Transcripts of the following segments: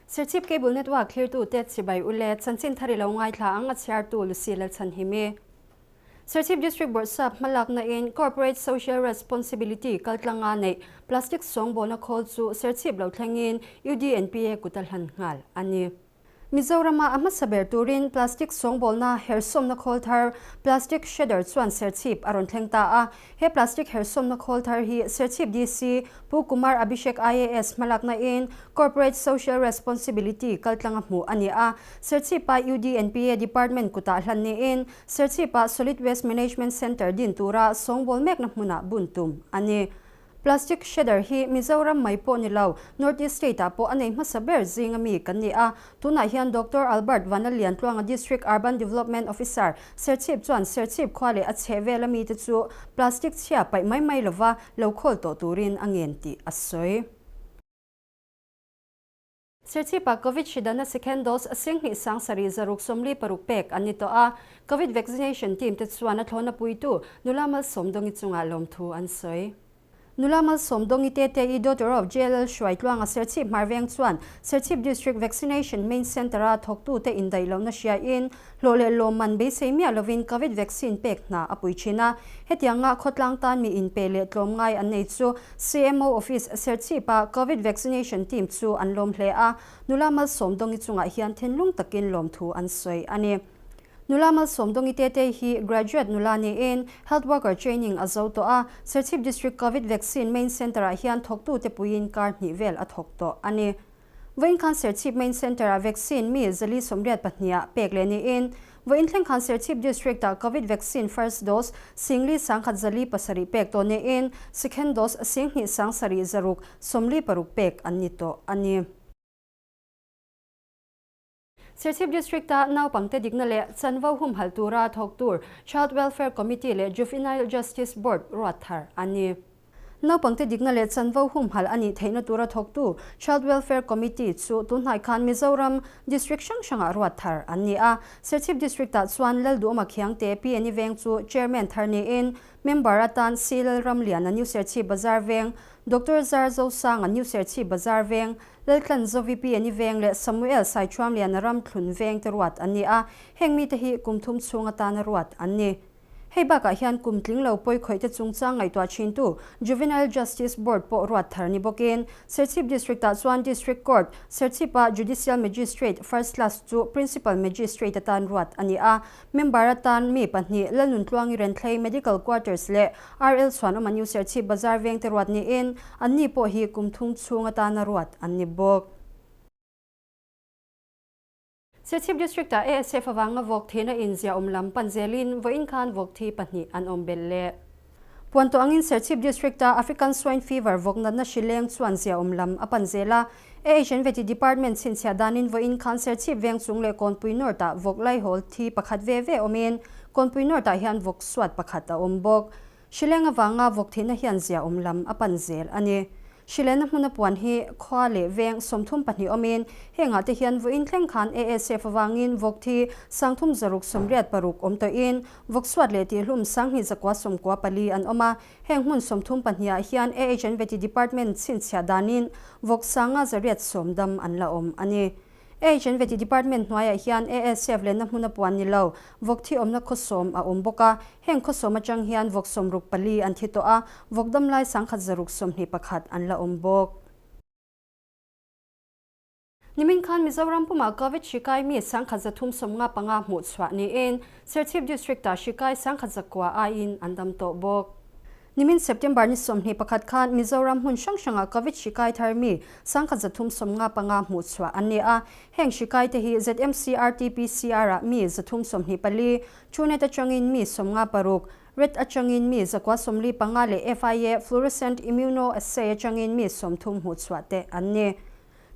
Serchhip Cable Network thlirtute chibai ule chanchin thar i lo ngaithla ang a chhiartu Lucy Lalchhanhimi. Serchhip District Bawrhsap hmalakna in Corporate Social Responsibility kaltlanga neih plastic sawngbawlna khawl chu Serchhip lo thlengin UDNPA kut a hlan nghal a ni. Mizorama a hmasa ber turin plastic sawngbawlna hersawmna khawl thar Plastic Shredder chuan Serchhip a rawn thleng ta a. He plastic hersawmna khawl thar hi Serchhip DC Pu Kumar Abhishek IAS hmalakna in Corporate Social Responsibility kaltlanga hmuh a ni a. Serchhipa UDNPA Department kutah hlan niin Serchhipa Solid Waste Management Centre din tura sawngbawl mekna hmunah bun tum a ni. Plastic shredder hi Mizoram mai pawh ni lo, North East State ah pawh a nei hmasa ber zing a mi kan ni a. Tunah hian Doctor Albert Vanaliantluanga District Urban Development Officer, Serchhip chuan Serchhip khua leh a chheh vel a mite chu plastic chhia paih mai mai lova lo khawl tawh turin a ngen tih a sawi. Serchhipa Covid hridana second dose 26 746 pek an ni tawh a, Covid vaccination team te chuan a thlawna puitu nula Malsawmdawngi chungah lawmthu an sawi. Nula Malsawmdawngi Tete-i daughter of JLL Hruaitluanga Serchhip Hmarveng chuan Serchhip District Vaccination Main Centre-a thawktute indaih lohna hriain hlawh leh lawmman beisei miah lovin Covid vaccine pek hna a pui thin a. Hetianga khawtlang tan mi inpe leh tlawmngai an nei chu CMO Office Serchhip-a Covid vaccination team chu an lawm hle a, nula Malsawmdawngi chungah hian thinlung takin lawmthu an sawi a ni. Nula Malsawmdawngi Tetei hi graduate nula niin Health Worker Training a zo tawh a, Serchhip District Covid Vaccine Main Centre-ah hian thawktute puiin kar hnih vel a thawk tawh a ni. Vawiin khan Serchhip Main Centre-ah vaccine mi 482-ah pek leh niin vawiin thleng khan Serchhip District-ah Covid Vaccine First Dose 4,107 pek tawh niin Second Dose 2,746 pek an ni tawh a ni. Serchhip District-a naupangte dikna leh chanvo humhalh tura thawk tur Child Welfare Committee leh Juvenile Justice Board ruat thar a ni. Naupangte dikna leh chanvo humhalh a nih theihna tura thawktu Child Welfare Committee chu tunhnai khan Mizoram District hrang hrangah ruat thar an ni a. Serchhip District-ah chuan Lalduhawma Khiangte PNE Veng chu Chairman thar niin Member atan C Lalramliana New Serchhip Bazar Veng, Doctor Zar Zosanga New Serchhip Bazar Veng, Laltlan Zovi Pi Ani Veng leh Samuel Saithuamliana ram thlun veng te ruat an ni a, heng mite hi kum thum chhung atana ruat an ni. Hei bakah hian kum tling lo pawi khawih te chungchang ngaihtuah thintu Juvenile Justice Board pawh ruat thar ni bawkin Serchhip District-ah chuan District Court, Serchhip-a Judicial Magistrate First Class chu Principal Magistrate atan ruat a ni a, Member atan mi pahnih Lalnuntluangi Renthlei Medical Quarters leh RL Chhuanawma New Serchhip Bazar vengte ruat niin anni pawh hi kum thum chhung atana ruat an ni bawk. Serchhip District-ah ASF avanga vawk thihna inziahawm lam pan zelin vawiin khan vawk thi pahnih an awm belh leh. Puan tawh angin Serchhip District-a African Swine Fever vawk natna hri leng chuan ziahawm lam a pan zel a. AHN Vety Department chhinchhiah danin vawiin khan Serchhip veng chung leh Kawnpui North-ah vawk laihawl thi pakhat ve ve awmin Kawnpui North-ah hian vawk suat pakhat a awm bawk. Hrileng avanga vawk thihna hian ziahawm lam a pan zel a ni. Hrilehna hmuna puan hi khua leh veng 32 awmin hengah te hian vawiin thleng khan ASF avangin vawk thi 3686 awm tawhin vawk suat leh tihlum 2994 an awm a. Heng hmun 32 ah hian AHN Vety Department chhinchhiah danin vawk 580 dam an la awm a ni. AHN Vety Department hnuaiah hian ASF lenna hmuna puan ni lo, vawk thi awmna khaw sawm a awm bawk a. Heng khaw sawm atang hian vawk 64 an thi tawh a, vawk damlai 1121 an la awm bawk. Nimin khan Mizoram pumah Covid hri kai mi 1375 hmuh chhuah niin Serchhip District-ah hri kai 1100 aiin an dam tawh bawk. Nimin September ni 21 khan Mizoram hmun hrang hrangah Covid hri kai thar mi 1355 hmuh chhuah an ni a. Heng hri kai te hi ZMC RT-PCR ah mi 324, Truenat atangin mi 56, Ret atangin mi 945 leh FIA Fluorescent Immunoassay atangin mi 30 hmuh chhuah te an ni.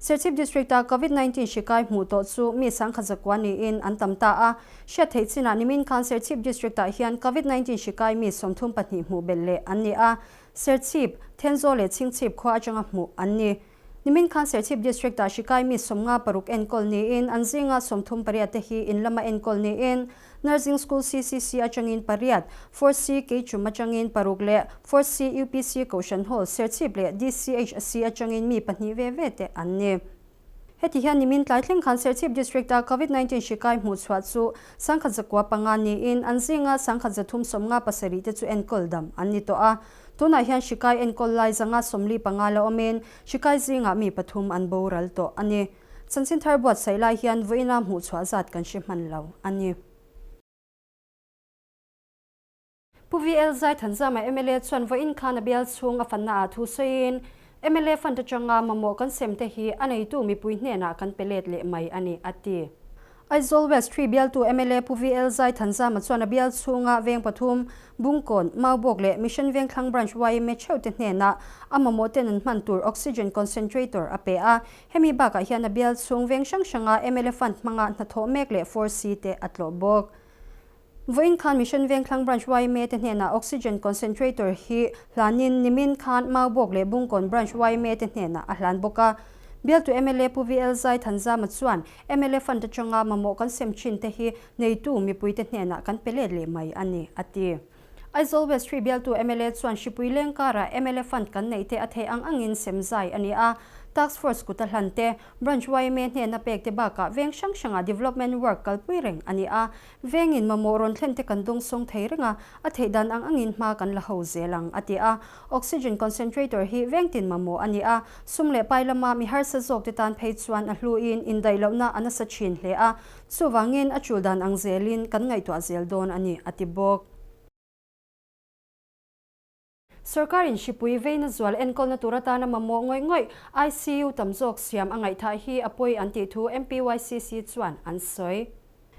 Serchhip District-a Covid-19 hri kai hmuh tawh chu mi 109 niin an tam ta a. Hriat theih chinah nimin khan Serchhip District-ah hian Covid-19 hri kai mi 32 hmuh belh leh an ni a. Serchhip, Thenzawl leh Chhingchhip khua atanga hmuh an ni. Nimin khan Serchhip District-ah hri kai mi 56 enkawl niin an zinga 38 te hi in lama enkawl niin Nursing School CCC atangin pariat, 4C Keichum atangin paruk leh 4C UPC Kohhran Hall Serchhip leh DCHC atangin mi pahnih ve ve te an ni. Heti hian nimin tlai thleng khan Serchhip District-a Covid 19 hri kai hmuh chhuah chu 1905 niin an zinga 1357 te chu enkawl dam an ni tawh a. Tunah hian hri kai enkawl lai 145 la awmin hri kai zingah mi pathum an boral tawh a ni. Chanchin thar buatsaih lai hian vawiina hmuh chhuah zat kan hre hman lo a ni. Pu VL Zaithanzama mla chuan vawiin khan a bial chhung a fanna ah thu sawiin, mla fund atanga mamawh kan sem te hi a neitu mipui hnenah kan pe let leh mai a ni, a ti. Aizawl West Tree bialtu mla Pu VL Zaithanzama chuan a bial chhunga veng pathum, Bungkawn, Maubawk leh Mission Vengthlang Branch yma theuh te hnenah a mamawh ten an hman tur Oxygen Concentrator a pe a. Hemi bakah hian a bial chhung veng hrang hranga mla fund hmanga hnathawh mek leh Four-C te a tlawh bawk. Vawiin khan Mission Vengthlang Branch yma te hnenah Oxygen Concentrator hi hlanin nimin khan Maubawk leh Bungkawn Branch yma te hnenah a hlan bawk a. Bialtu mla Pu VL Zaithanzama chuan mla Fund atanga mamawh kan sem thin te hi neitu mipuite hnenah kan pe let leh mai a ni, a ti. Aizawl West Tree bialtu mla chuan Hripui leng karah mla Fund kan neih te a theih ang angin sem zai a ni a, Task Force kut a hlan te, Branch yma hnena pek te bakah veng hrang hrangah development work kalpui reng a ni a, Vengin mamawh rawn thlen te kan dawngsawng thei reng a, a theih dan ang angin hma kan la ho zel ang, a ti a. Oxygen concentrator hi vengtin mamawh a ni a, sum leh pai lama mi harsa zawk te tan phei chuan a hluin indaih lohna a nasa thin hle a, chuvangin a tul dan ang zelin kan ngaihtuah zel dawn a ni, a ti bawk. Sorkarin hripui veina zual enkawlna tur atana mamawh ngawih ngawih ICU tam zawk siam a ngaihthah hi a pawi an tih thu MPYCC chuan an sawi.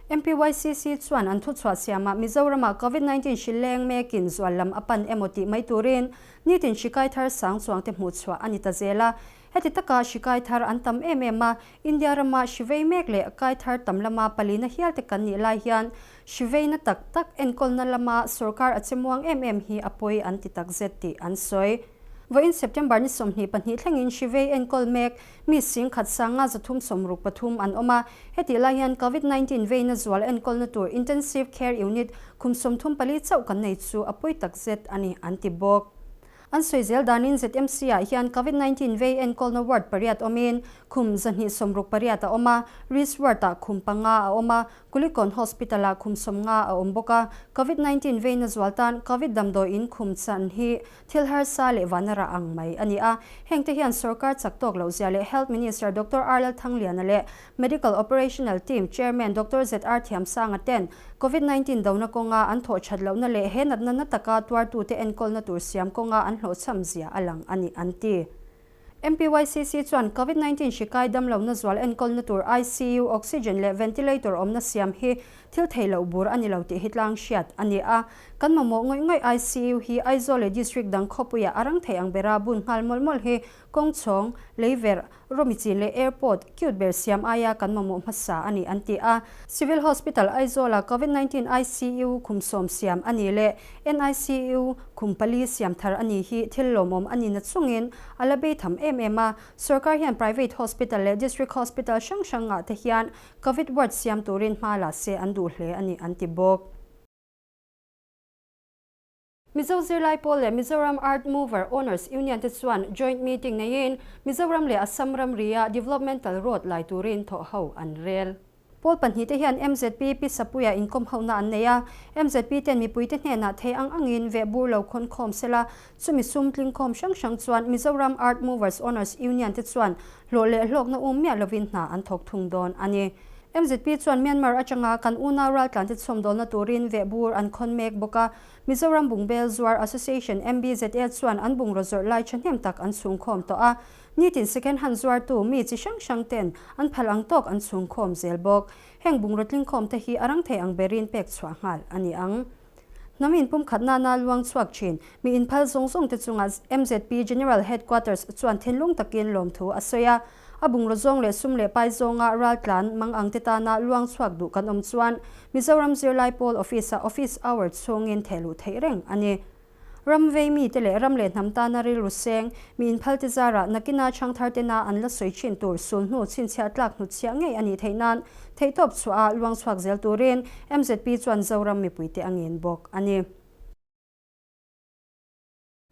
MPYCC chuan an thuchhuah siamah Mizoramah Covid 19 hri leng mekin zual lam a pan emaw tih mai turin nitin hri kai thar sang chuangte hmuhchhuah a ni ta zel a. Heti taka hri kai thar an tam em em a, India rama hri vei mek leh kai thar tam lama palina hial te kan nih lai hian hri veina tak tak enkawlna lama sorkar a che muang em em hi a pawi an ti tak zet tih an sawi. Vawiin September ni 22 thlengin hri vei enkawl mek mi singkhat 563 an awm a, hetih lai hian Covid 19 veina zual enkawlna tur Intensive Care Unit kum 34 chauh kan nei chu a pawi tak zet a ni an ti bawk. An sawi zel danin ZMC-ah hian Covid 19 vei enkawlna ward pariat awmin khum 268 a awm a, Risk ward-ah khum panga a awm a, Kulikawn Hospital-ah khum 50 a awm bawk a. Covid 19 veina zual tan Covid damdawiin khum chan hi thil harsa leh vana rah ang mai a ni a. Hengte hian sorkar chak tawk loh zia leh Health Minister Doctor R Lalthangliana leh Medical Operational Team Chairman Doctor ZR Thiamsanga ten Covid 19 dona kawnga an thawh that lohna leh he natna na taka tuartute enkawlna tur siam kawnga an hlawhchham zia a lang a ni an ti. MPYCC chuan Covid 19 hri kai damlohna zual enkawlna tur ICU, oxygen leh ventilator awmna siam hi thil thei loh bur a ni lo tih hi tlang hriat a ni a. Kan mamawh ngawih ngawih ICU hi Aizawl leh District dang khawpuiah a rang thei ang bera bun nghal mawlh mawlh hi kawngchhawng, leiverh, Rawmi leh Airport cute ber siam aia kan mamawh hmasa a ni an ti a. Civil Hospital Aizawla Covid 19 ICU khum sawm siam a ni leh NICU khum pali siam thar a ni hi thil lawmawm a ni na chungin a la bei tham em em a. Sorkar hian Private Hospital leh District Hospital hrang hrangah te hian Covid ward siam turin hma la se an duh hle a ni an ti bawk. Mizo Zirlai Pawl leh Mizoram Earth Mover Owners Union te chuan joint meeting neiin Mizoram leh Assam ramria Developmental Road lai turin thawh ho an rel. Pawl pahnih te hian MZP Pi Sapuia inkawm hona an nei a, MZP ten mipuite hnenah thei ang angin veh bur lo khawn khawm sela, chumi sum tling khawm hrang hrang chuan Mizoram Earth Movers Owners Union te chuan hlawh leh hlawkna um miah lovin hna an thawk thung dawn a ni. MZP chuan Myanmar atanga kan unau raltlante chhawmdawlna turin veh bur an khawn mek bawk a, Mizoram Bungbel Zuar Association, MBZA, chuan an bungraw zawrh lai thahnem tak an chhungkhawm tawh a, nitin second hand zuartu mi chi hrang hrang ten an phal ang tawk an chhungkhawm zel bawk. Heng bungraw tlingkhawm te hi a rang thei ang berin pek chhuah nghal a ni ang. Hnam inpumkhat nana luang chhuak thin mi inphal zawng zawng te chungah MZP General Headquarters chuan thinlung takin lawmthu a sawi a. A bungraw zawng leh sum leh pai zawnga raltlan mang ang te tana luang chhuak duh kan awm chuan Mizoram Zirlai Pawl Office-ah office hour chhungin theh luh theih reng a ni. Ram vei mite leh ram leh hnam tana rilru seng, mi inphal te zarah nakina chhangthar tena an la sawi thin tur sul hnu chhinchhiah tlak hnutchhiah ngei a nih theih nan theihtawp chhuah a luang chhuak zel turin MZP chuan Zoram mipuite a ngen bawk a ni.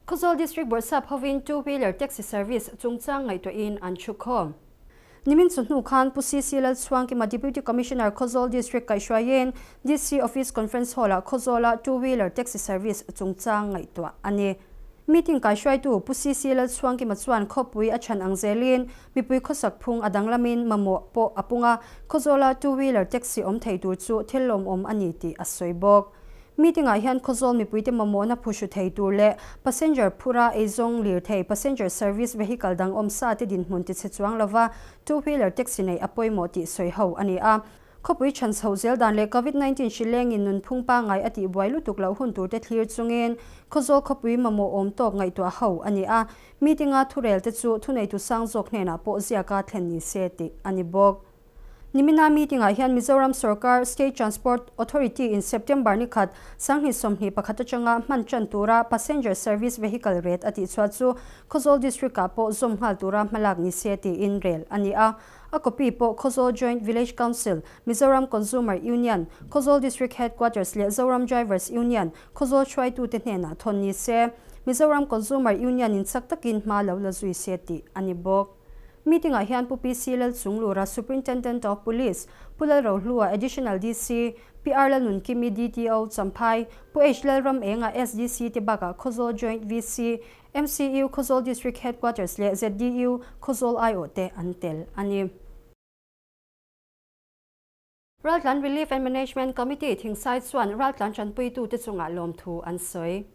Khawzawl District Bawrhsap hovin Two Wheeler Taxi Service chungchang ngaihtuahin an thu khawm. Nimin chawhnu khan Pu CC Lalchhuangkima Deputy Commissioner Khawzawl District kaihhruaiin DC Office Conference Hall-ah Khawzawla Two Wheeler Taxi Service chungchang ngaihtuah a ni. Meeting kaihhruaitu Pu CC Lalchhuangkima chuan khawpui a chhan ang zelin mipui khawsak phung a danglamin mamawh pawh a pung a, Khawzawla Two Wheeler Taxi awm thei tur chu thil lawmawm a ni tih a sawi bawk. Meeting ah hian Khawzawl mipuite mamawhna phuhru thei tur leh passenger phura eizawng lirthei passenger service vehicle dang awm sa te dinhmun tichhe chuang lova two wheeler taxi neih a pawimawh tih sawi ho a ni a. Khawpui chhan chhoh zel dan leh Covid 19 hri lengin nunphung pangngai a tihbuai lutuk loh hun tur te thlir chungin Khawzawl khawpui mamawh awm tawk ngaihtuah ho a ni a. Meeting a thurel te chu thuneitu sang zawk hnenah pawh ziaka thlen ni se tih a ni bawk. Nimina meeting-ah hian Mizoram sorkar State Transport Authority in September ni khat Sanghnih 21 atanga hman tan tura passenger service vehicle rate a tihchhuah chu Khawzawl District-ah pawh zawm nghal tura hmalak ni se tiin rel a ni a. A copy pawh Khawzawl Joint Village Council, Mizoram Consumer Union, Khawzawl District Headquarters leh Zoram Drivers Union, Khawzawl hruaitute hnenah thawn ni se. Mizoram Consumer Union-in chak takin hma lo la zui se tih a ni bawk. Meeting-ah hian Pu PC Lalchunglura, Superintendent of Police, Pu Lalrohlua, Additional DC, PR Lalnunkimi, DTO, Champhai, Pu H Lalramenga, SDC te bakah Khawzawl Joint VC, MCU, Khawzawl District Headquarters leh ZDU, Khawzawl aiawh te an tel a ni. Raltlan Relief and Management Committee Thingsai chuan Raltlan tanpuitute chungah lawmthu an sawi.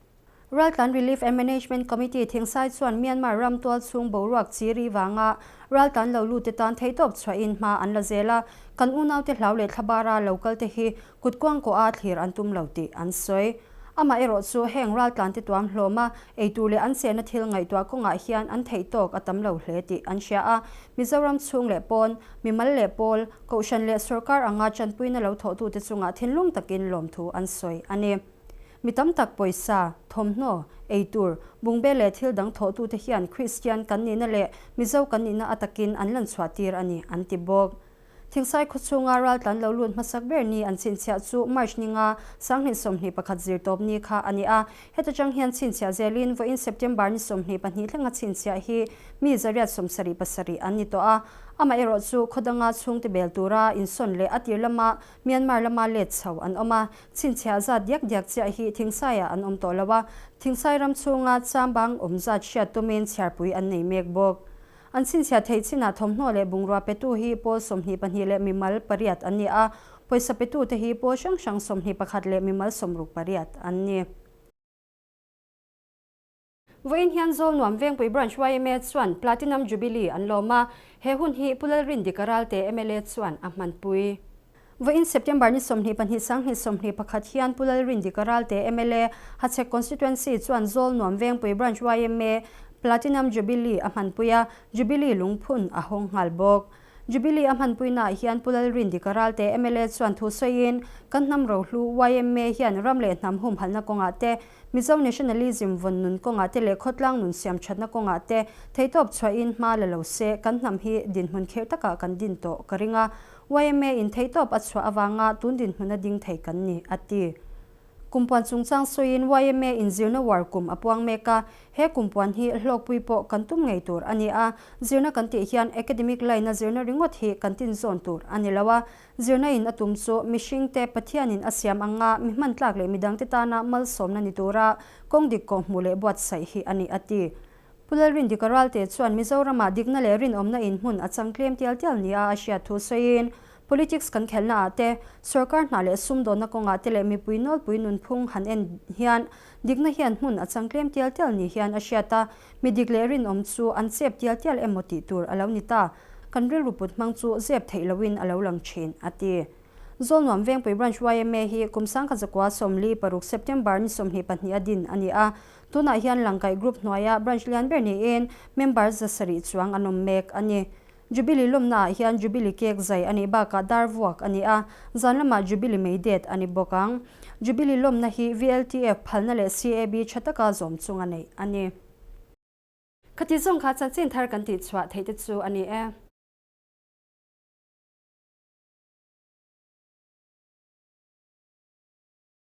Raltlan Relief and Management Committee Thingsai chuan Myanmar ram tualchhung boruak chi ri vanga Raltlan lo lute tan theihtawp chhuahin hma an la zel a, kan unaute hlau leh thlabara lo kalte hi kutkuang kawh a thlir an tum lo tih an sawi. Amaherawh chu heng raltlante tuam hlawm a, eitur leh an chehna thil ngaihtuah kawngah hian an theih tawk a tam lo hle tih an hria a. Mizoram chhung leh pawn, mimal leh pawl, kohhran leh sorkar anga tanpuina lo thawhtute chungah thinlung takin lawmthu an sawi a ni. Mi tam tak pawisa, thawmhnaw, eitur, bungbel leh thil dang thawhtute hian Kristian kan nihna leh Mizo kan nihna atakin an lanchhuah tir a ni, an ti bawk. Thingsai khawchhunga raltlan lo lut hmasak ber ni an chhinchhiah chu March ninga 2021 zirtawp ni kha a ni a. Heta tang hian chhinchhiah zelin vawiin September ni 22 thlenga chhinchhiah hi mi 177 an ni tawh a. Amaherawh chu khawdanga chhungte bel tura insawn leh a tir lama Myanmar lama let chho an awm a. Chhinchhiah zat diak diak chiah hi Thingsaiah an awm tawh lo a. Thingsai ram chhunga chambang awm zat hriat tumin chhiarpui an nei mek bawk. An chhinchhiah theih chinah thawmhnaw leh bungrua petu hi pawl 22 leh mimal pariat an ni a, pawisa petute hi pawl hrang hrang 21 leh mimal 68 an ni. Vawiin hian Zawlnuam Vengpui Branch yma chuan Platinum Jubilee an lawm a, he hun hi Pu Lalrindika Ralte mla chuan a hmanpui. Vawiin September ni 22 2021 hian Pu Lalrindika Ralte mla Hachhek Constituency chuan Zawlnuam Vengpui Branch yma Platinum Jubilee a hmanpui a, Jubilee lungphun a hawng nghal bawk. Jubilee a hmanpuinaah hian Pu Lalrindika Ralte mla chuan thu sawiin, Kan hnam rohlu yma hian ram leh hnam humhalhna kawngah te, Mizo nationalism vawn nun kawngah te leh khawtlang nun siam thatna kawngah te theihtawp chhuahin hma la lo se, kan hnam hi dinhmun khirh takah kan din tawh ka ring a. Yma in theihtawp a chhuah avanga tun dinhmuna ding thei kan ni, a ti. Kumpuan chungchang sawiin yma in zirna uar kum a puang mek a, he kumpuan hi hlawkpui pawh kan tum ngei tur a ni a, zirna kan tih hian academic line a zirna ringawt hi kan tinzawn tur a ni lo a, zirna in a tum chu mihringte Pathianin a siam anga mi hmantlak leh midangte tana malsawmna ni tura kawng dik kawhhmuh leh buatsaih hi a ni, a ti. Pu Lalrindika Ralte chuan Mizoramah dikna leh rinawmna inhmun a chang tlem tial tial nia a hriat thu sawiin, Politics kan khelhna ah te, sorkar hna leh sumdawnna kawngah te leh mipui nawlpui nunphung han en hian dikna hian hmun a chang tlem tial tial ni hian a hriat a, mi dik leh rinawm chu an chep tial tial emaw tih tur a lo ni ta. Kan rilru put hmang chu zep theih loin a lo lang thin, a ti. Zawlnuam Vengpui Branch yma hi kum 1946 September ni 22 a din a ni a, tunah hian Langkaih Group hnuaia branch lian ber niin member 700 chuang an awm mek a ni. Jubilee lawmnaah hian Jubilee cake zai a nih bakah dar vuak a ni a, zan lamah Jubilee mei det a ni bawk ang. Jubilee lawmna hi VLTF phalna leh CAB tha taka zawm chunga neih a ni. Khati zawng kha chanchin thar kan tihchhuah theih te chu a ni e.